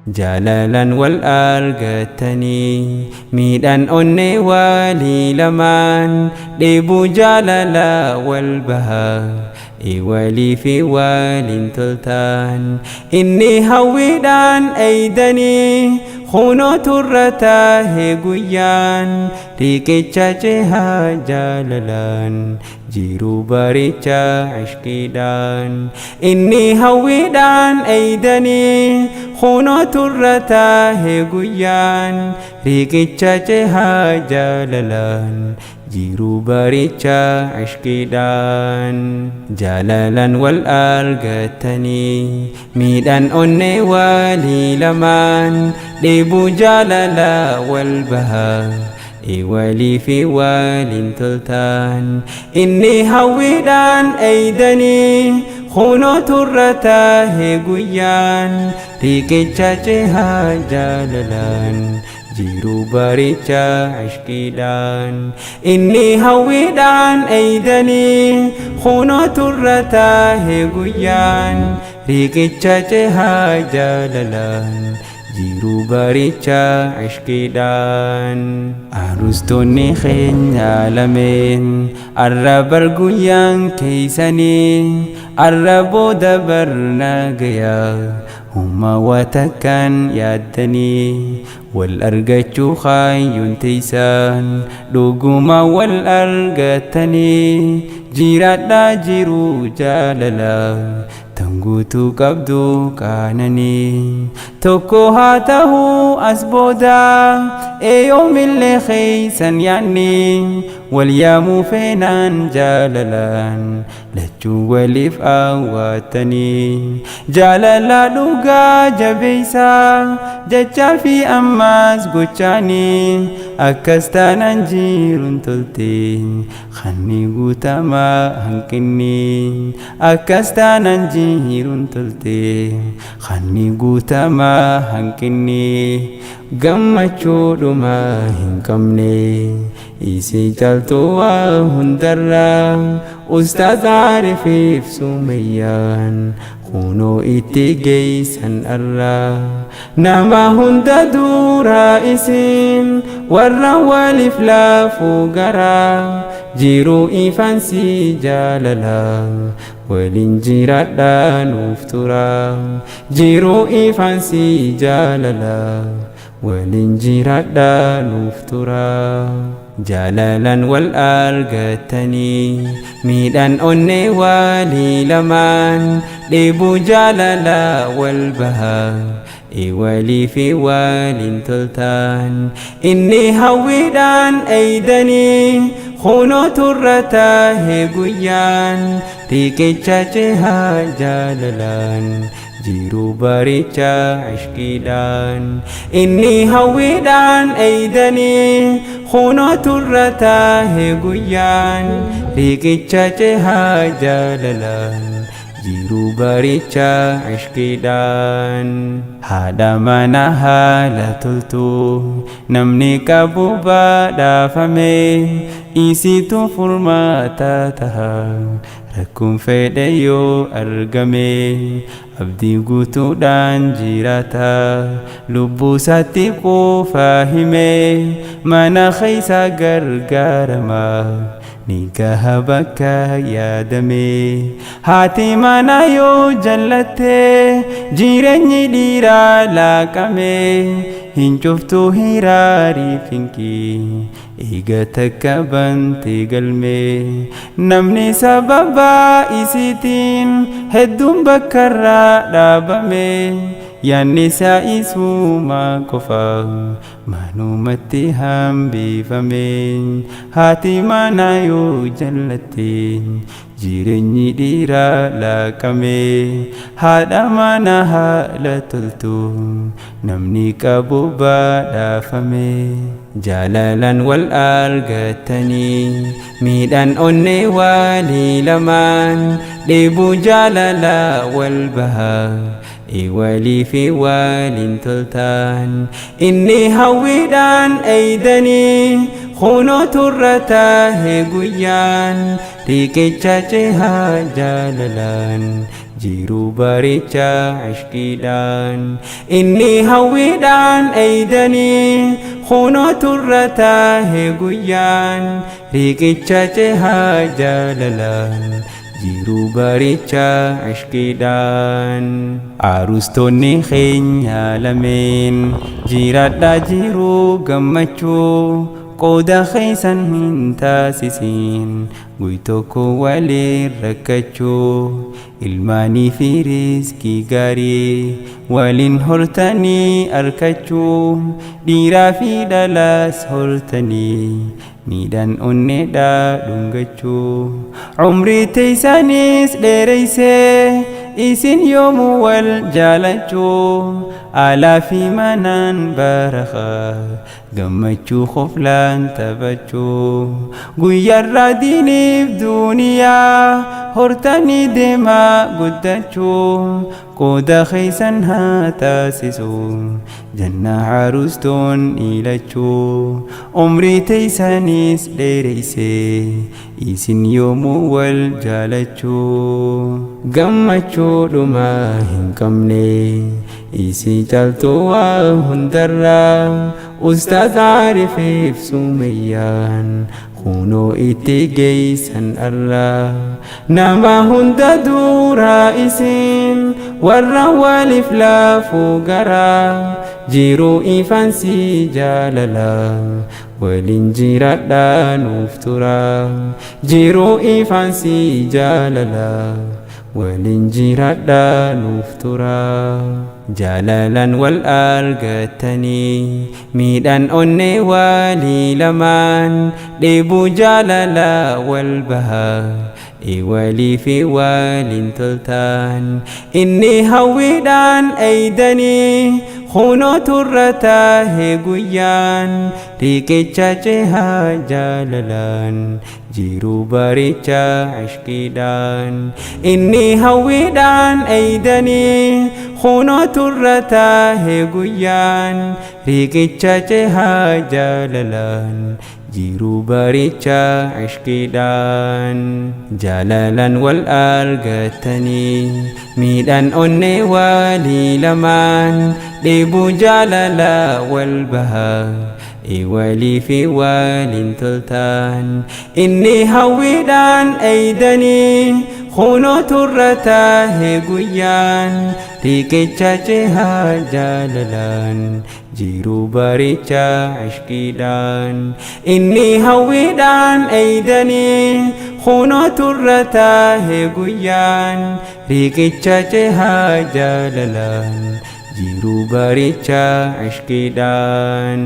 Jaalalaan wal argatanii miidhaan onnee walii lamaan dheebuu jaalalaa wal bahaa walii fi waliin toltaan inni hawwiidhaan eeydanii kunoo turra taahee guyyaan riqicha cehaa jaalalaan jiruu baricha ishqiidhaan inni hawwiidhaan eeydanii kunoo turra taahee guyyaan riqicha cehaa jaalalaan jiruu baricha ishqiidhaan jaalalaan wal argatanii miidhaan onnee walii lamaan dheebuu jaalalaa wal bahaa walii fi waliin toltaan inni hawwiidhaan eeydanii kunoo turra taahee guyyaan riqicha cehaa jaalalaan jiruu baricha ishqiidhaan inni hawwiidhaan eeydanii kunoo turra taahee guyyaan riqicha cehaa jaalalaan jiruu baricha ishqiidhaan. Arustoonni keenya lameen arra bar guyyaan keeysanii arra booda barnaagayaa humma watakkaan yaaddanii wal argachuu kaayyuun teeysan dhuguma wal argatanii jiraadhaa jiruu jaalalaa tan guutuu qabdu qaananii tokko haa ta'uu as booda eeyoomillee keeysan yaanni wal yaamuu feenaan jaalalaan lachuu waliif awwaatanii jaalala dhugaa jabeeysaa jechaa fi ammaas gochaanii akkas taanaan jiruun tolte kanni guutamaa hanqinni akkas taanaan jiruun tolte kanni guutamaa hanqinni gammachuudhuma hin qabne isii caaltuu waa hundarraa ustaaz Aarifiif Sumayyaan kunoo itti geeysan arraa nama hunda duraa isin warra waliif laafuu garaa jiruu ifansi jaalalaa waliin jiraadhaa nuuf turaa jiruu ifansi jaalalaa waliin jiraadhaa nuuf turaa. Jaalalaan wal argatanii miidhaan onnee walii lamaan dheebuu jaalalaa wal bahaa walii fi waliin toltaan inni hawwiidhaan eeydanii kunoo turra taahee guyyaan riqicha cehaa jaalalaan jiruu baricha ishqiidhaan inni hawwiidhaan eeydanii kunoo turra taahee guyyaan riqicha cehaa jaalalaan jiruu baricha ishqiidhaan. Haadha mana haala toltu namni qabu badhaafame isitu furmaata taha rakkoon fedhe yoo argame abdii guutuudhaan jiraata lubbuu isaatti quufaa hime mana keessa gargaarama ni gaha bakka yaadame haati mana yoo jallatte jireenyi dhiiraa laaqame hin cuftu hiraarii finqii eega takka bante galme namni sababa isiitiin hedduun bakkarraa dhaabame yaanni isaa isuma qofa manumatti hambifame haati mana yoo jallatte jireenyi dhiiraa laaqame haadha mana haala toltu namni qabu badhaafame. Jaalalaan wal argatanii miidhaan onnee walii lamaan dheebuu jaalalaa wal bahaa walii fi waliin toltaan inni hawwiidhaan eeydanii kunoo turra taahee guyyaan riqicha cehaa jaalalaan. Jiruu bareechaa ishqiidhaan inni hawwiidhaan eeydanii kunoo turra taahe guyyaan riqicha cehaa jaalalaan jiruu bareechaa ishqiidhaan. Arustoonni keenya lameen jiraadhaa jiruu gammachuu qooda keessan hin taasisin guy tokko waliin rakkachuu ilmaanii fi riiskii gaarii waliin hortanii arkachuu dhiiraa fi dhalaas hortanii miidhaan onneedhaa dhungachuu umrii teeysanis dheereysee isin yoomuu wal jaalachuu alaa fi manaan barakaa gammachuu koflaan taphachuu guyyaarraa diiniif duuniyaa hortanii deemaa guddachuu qooda keessan haa taasisu jannaa harustoon ilachuu umrii teeysanis dheereysee isin yoomuu wal jaalachuu gammachuu dhumaa hin qabne isii caaltuu waa hundarraa ustaaz Aarifiif Sumayyaan kunoo itti geeysan arraa nama hunda duraa isin warra waliif laafuu garaa jiruu ifaansi jaalalaa waliin jiraadhaa nuuf turaa jiruu ifaansi jaalalaa waliin jiraadhaa nuuf turaa jaalalaan wal argatanii miidhaan onnee walii lamaan dheebuu jaalalaa wal bahaa walii fi waliin toltaan inni hawwiidhaan eeydanii kunoo turra taahe guyyaan riqicha cehaa jaalalaan jiruu bareechaa ishqiidhaan inni hawwiidhaan eeydanii kunoo turra taahe guyyaan riqicha cehaa jaalalaan jiruu bareechaa ishqiidhaan jaalalaan wal argatanii miidhaan onnee walii lamaan dheebuu jaalalaa wal bahaa walii fi waliin toltaan inni hawwiidhaan eeydanii kunoo turra taahe guyyaan riqicha cehaa jaalalaan jiruu bareechaa ishqiidhaan inni hawwiidhaan eeydanii kunoo turra taahe guyyaan riqicha cehaa jaalalaan jiruu bareechaa ishqiidhaan.